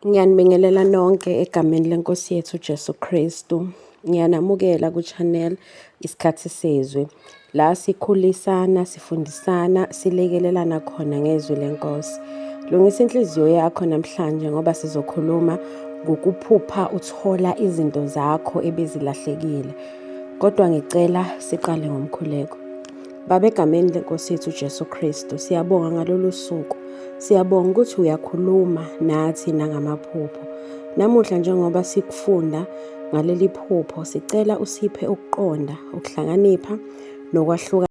Ngiyanibingelela nonke egameni leNkosi yethu uJesu Kristu. Ngiyanamukela ku-channel Isikhathi Sezwi, la sikhulisana, sifundisana, silekelelana khona ngezwi leNkosi. Lungisa inhliziyo yakho namhlanje ngoba sizokhuluma ngokuphupha uthola izinto zakho ebezilahlekile. Kodwa ngicela siqale ngomkhuleko. Baba, egameni leNkosi yethu uJesu Kristu, siyabonga ngalolu suku. Siyabonga ukuthi uyakhuluma nathi nangamaphupho. Namuhla njengoba sikufunda ngaleli phupho, sicela usiphe ukuqonda, ukuhlakanipha nokwahluka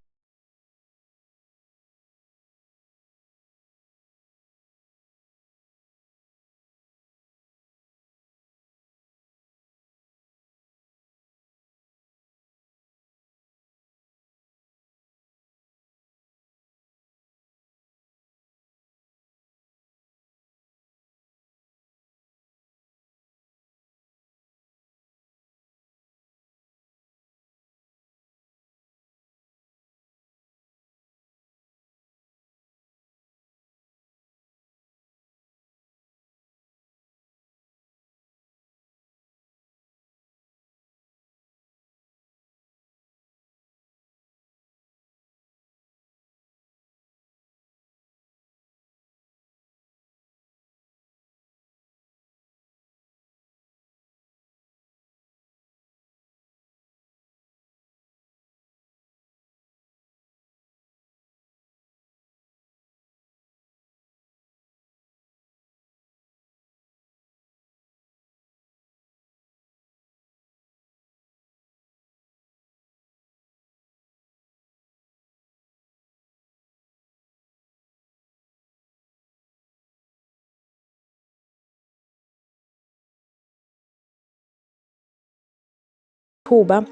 thuba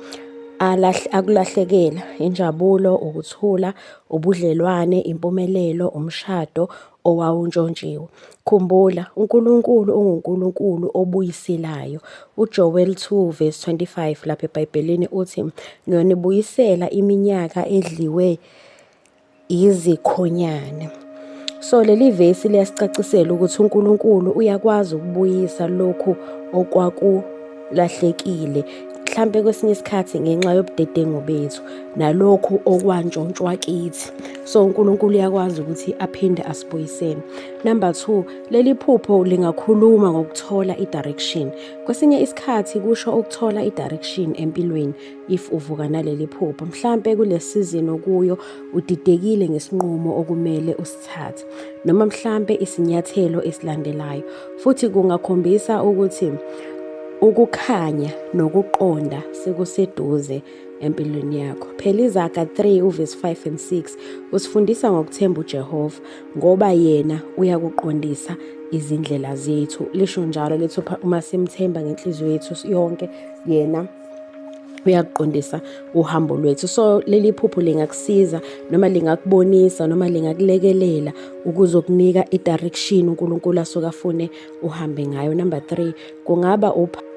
akulahlekela, injabulo, ukuthula, ubudlelwane, impumelelo, umshado owawuntshontshiwe. Khumbula, uNkulunkulu unguNkulunkulu obuyiselayo. UJoel 2 verse 25 lapha eBhayibhelini uthi, ngiyonibuyisela iminyaka edliwe izikhonyane. So leli vesi liyasicacisela ukuthi uNkulunkulu uyakwazi ukubuyisa lokhu okwakulahlekile mhlampe kwesinye isikhathi ngenxa yobudedengu bethu nalokhu okwantshontshwa kithi. So uNkulunkulu uyakwazi ukuthi aphinde asibuyisele. Number 2, leli phupho lingakhuluma ngokuthola i-direction. Kwesinye isikhathi kusho ukuthola i-direction empilweni if uvuka naleli phupho. Mhlampe kule season okuyo udidekile ngesinqumo okumele usithathe noma mhlampe isinyathelo esilandelayo. Futhi kungakhombisa ukuthi ukukhanya nokuqonda sekuseduze empilweni yakho. Phela iZaga 3 uvesi 5 and 6 usifundisa ngokuthemba uJehova ngoba yena uyakuqondisa izindlela zethu. Lisho njalo lethu uma simthemba ngenhliziyo yethu yonke yena uyakuqondisa uhambo lwethu. So leli phupho lingakusiza noma lingakubonisa noma lingakulekelela ukuzokunika i-direction uNkulunkulu asuke afune uhambe ngayo. Number 3,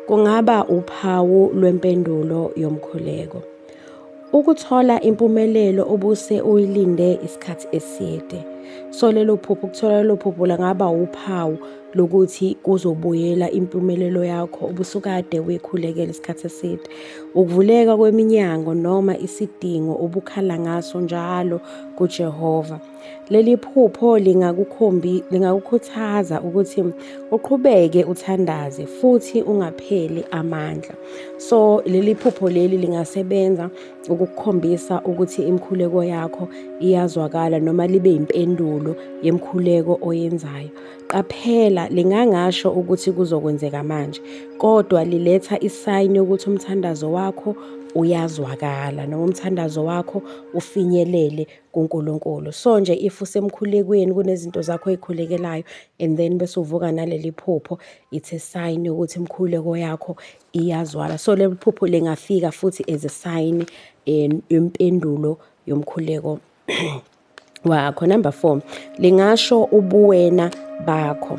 kungaba uphawu lwempendulo yomkhuleko. Ukuthola impumelelo obuse uyilinde isikhathi eside. So lelo phupho, ukuthola lelo phupho langaba uphawu lokuthi kuzobuyela impumelelo yakho obusukade uyikhulekela isikhathi eside. Ukuvuleka kweminyango noma isidingo obukhala ngaso njalo kuJehova. Leli phupho lingakukhuthaza ukuthi uqhubeke uthandaze futhi ungapheli amandla. So leli phupho leli lingasebenza ukukukhombisa ukuthi imikhuleko yakho iyazwakala noma libe impendulo yemkhuleko oyenzayo. Qaphela, lingangasho ukuthi kuzokwenzeka manje, kodwa liletha isayini yokuthi umthandazo wakho uyazwakala noma umthandazo wakho ufinyelele kuNkulunkulu. So nje if usemkhulekweni kunezinto zakho oyikhulekelayo and then bese uvuka naleli phupho, it's a sign yokuthi imikhuleko yakho iyazwala. So leli phupho lingafika futhi as a sign yempendulo yomkhuleko wakho. Number 4, lingasho ubuwena bakho.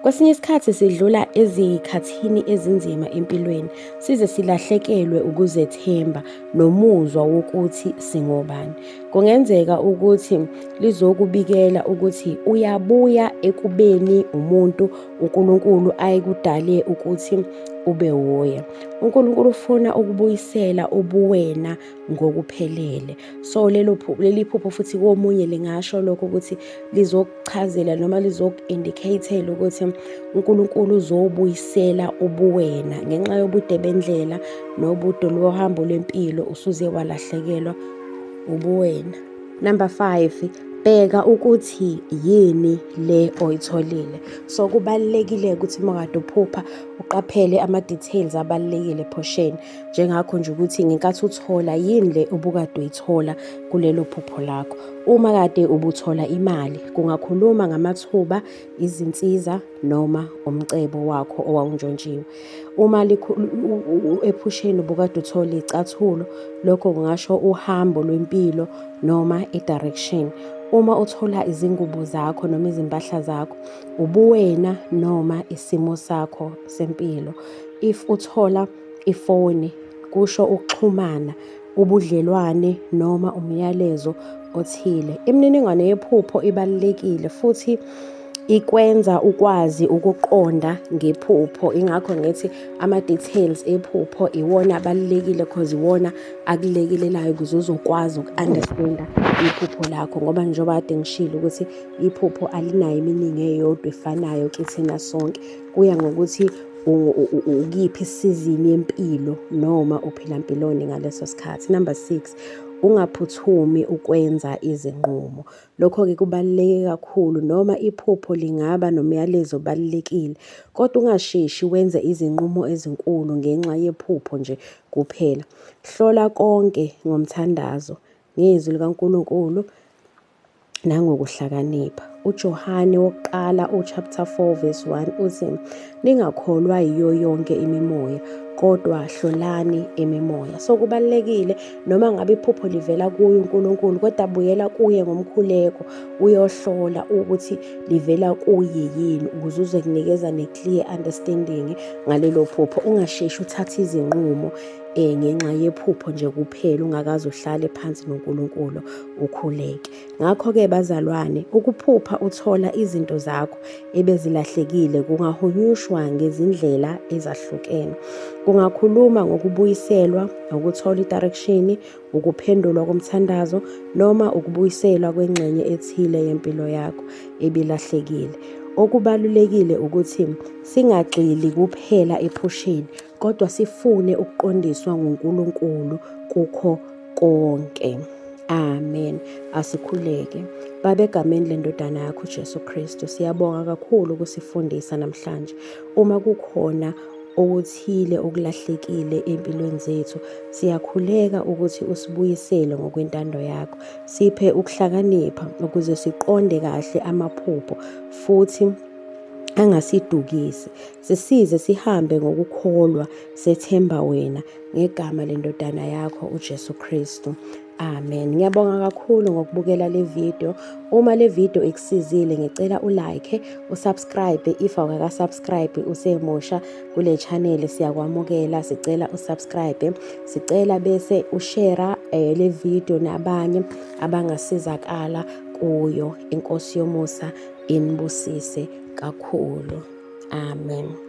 Kwesinye isikhathi sidlula ezikhathini ezinzima empilweni, size silahlekelwe ukuzethemba nomuzwa wokuthi singobani. Kungenzeka ukuthi lizokubikela ukuthi uyabuya ekubeni umuntu uNkulunkulu ayekudale ukuthi ube wuye. uNkulunkulu ufuna ukubuyisela ubuwena ngokuphelele. So leli phupho futhi komunye lingasho lokho ukuthi lizokuchazela noma lizoku-indicate-ela ukuthi uNkulunkulu uzobuyisela ubuwena ngenxa yobude bendlela nobude lohambo lwempilo usuze walahlekelwa ubuwena. Number 5, bheka ukuthi yini le oyitholile. So kubalulekile ukuthi uma kade uphupha uqaphele ama-details abalulekile ephusheni, njengakho nje ukuthi ngenkathi uthola yini le obukade uyithola kulelo phupho lakho. Uma kade ubuthola imali, kungakhuluma ngamathuba, izinsiza noma umcebo wakho owawuntshontshiwe. Uma ephusheni ubukade uthola iy'cathulo, lokho kungasho uhambo lwempilo noma i-direction. Uma uthola izingubo zakho noma izimpahla zakho, ubuwena noma isimo sakho sempilo. If uthola ifoni, kusho ukuxhumana, ubudlelwane noma umyalezo othile. Imininingwane yephupho ibalulekile futhi ikwenza ukwazi ukuqonda ngephupho. Ingakho ngithi ama-details ephupho iwona abalulekile, cause iwona akulekelelayo ukuze uzokwazi uku-understand-a iphupho lakho, ngoba njengoba kade ngishilo ukuthi iphupho alinayo iminingi eyodwa efanayo kithina sonke, kuya ngokuthi ukiphi isizini yempilo noma uphila mpiloni ngaleso sikhathi. Number 6, ungaphuthumi ukwenza izinqumo. Lokho-ke kubaluleke kakhulu, noma iphupho lingaba nomyalezo obalulekile, kodwa ungasheshi wenze izinqumo ezinkulu ngenxa yephupho nje kuphela. Hlola konke ngomthandazo, ngezwi likaNkulunkulu nangokuhlakanipha. uJohane wokuqala uchapter 4 verse 1 uthi, ningakholwa yiyo yonke imimoya, kodwa hlolani imimoya. So kubalulekile noma ngabe iphupho livela kuye uNkulunkulu, kodwa buyela kuye ngomkhuleko uyohlola ukuthi livela kuye yini, ukuze uze kunikeza ne-clear understanding ngalelo phupho. Ungasheshi uthathe izinqumo ngenxa yephupho nje kuphela, ungakaze uhlale phansi noNkulunkulu ukhuleke. Ngakho-ke bazalwane, ukuphupha uthola izinto zakho ebezilahlekile kungahunyushwa ngezindlela ezahlukene. Kungakhuluma ngokubuyiselwa, ukuthola i-direction, ukuphendulwa komthandazo noma ukubuyiselwa kwengxenye ethile yempilo yakho ebilahlekile. Okubalulekile ukuthi singagxili kuphela ephusheni, kodwa sifune ukuqondiswa nguNkulunkulu kukho konke. Amen. Asikhuleke. Baba, egameni lendodana yakho uJesu Kristu, siyabonga kakhulu ukusifundisa namhlanje. Uma kukhona okuthile okulahlekile empilweni zethu, siyakhuleka ukuthi usibuyisele ngokwentando yakho. Siphe ukuhlakanipha ukuze siqonde kahle amaphupho futhi angasidukisi. Sisize sihambe ngokukholwa, sethemba wena, ngegama lendodana yakho uJesu Kristu. Amen. Ngiyabonga kakhulu ngokubukela le video. Uma le video ikusizile, ngicela ulike, usubscribe if awukaka-subscribe, usemusha kule channel, siyakwamukela. Sicela usubscribe, sicela bese ushare le video nabanye abangasizakala kuyo. Inkosi yomusa inibusise kakhulu. Amen.